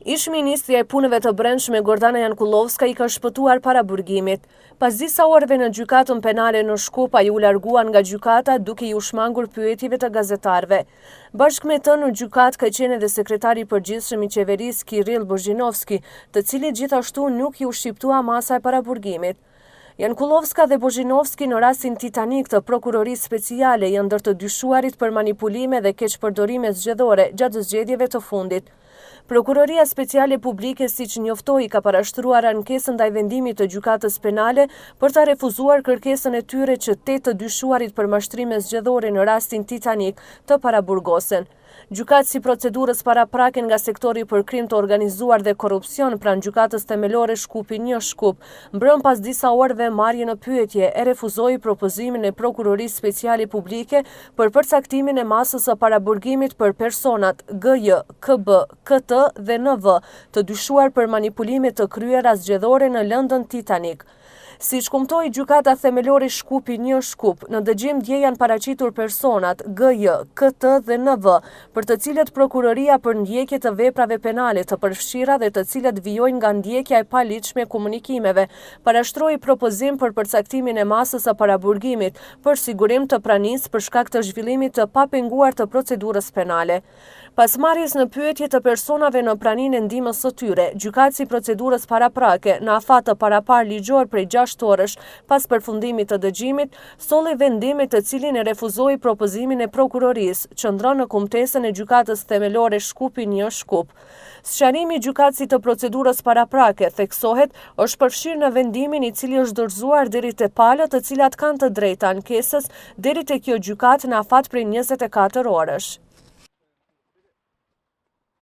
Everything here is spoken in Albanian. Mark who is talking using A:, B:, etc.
A: Ish-ministrja e Punëve të Brendshme Gordana Jankullovska i ka shpëtuar paraburgimit. Pas disa orëve në Gjykatën Penale në Shkup, ajo u largua nga gjykata duke iu shmangur pyetjeve të gazetarëve. Bashkë me të në gjykatë ka qenë edhe sekretari i përgjithshëm i qeverisë Kirill Bozhinovski, të cilit gjithashtu nuk iu shqiptua masa e paraburgimit. Jankullovska dhe Bozhinovski në rastin Titanik të Prokurorisë Speciale janë ndër të dyshuarit për manipulime dhe keqpërdorime zgjedhore gjatë zgjedhjeve të fundit. Prokuroria Speciale Publike siç njoftoi ka parashtruar ankesën ndaj vendimit të Gjykatës Penale për ta refuzuar kërkesën e tyre që tetë të dyshuarit për mashtrime zgjedhore në rastin Titanik të paraburgosen. Gjykatësi i procedurës paraprake nga Sektori për Krim të Organizuar dhe Korrupsion pranë Gjykatës Themelore Shkupi një, Shkup, mbrëmë pas disa orëve marrje në pyetje e refuzoi propozimin e Prokurorisë Speciale Publike për përcaktimin e masës së paraburgimit për personat GJ, KB, KT dhe NV, të dyshuar për manipulime të kryera zgjedhore në lëndën Titanik. Siç kumtoi Gjykata Themelore Shkupi një, Shkup, në dëgjim dje janë paraqitur personat, GJ, KT dhe NV, për të cilët Prokuroria për ndjekje të veprave penale të përfshira dhe të cilët vijojnë nga ndjekja e paligjshme e komunikimeve, parashtroi propozim për përcaktimin e masës së paraburgimit për sigurim të pranisë për shkak të zhvillimit të papenguar të procedurës penale. Pas marrjes në pyetje të personave në praninë e ndihmës së tyre, gjykatësi i procedurës paraprake, në afat të paraparë ligjor prej gjashtë orësh pas përfundimit të dëgjimit, solli vendim me të cilin e refuzoi propozimin e prokurorisë, qëndron në kumtesën e Gjykatës Themelore Shkupi një, Shkup. Sqarimi i gjykatësit të procedurës paraprake, theksohet, është përfshirë në vendimin i cili është dorëzuar deri te palët të cilat kanë të drejtë të ankesës deri te kjo gjykatë në afat prej 24 orësh.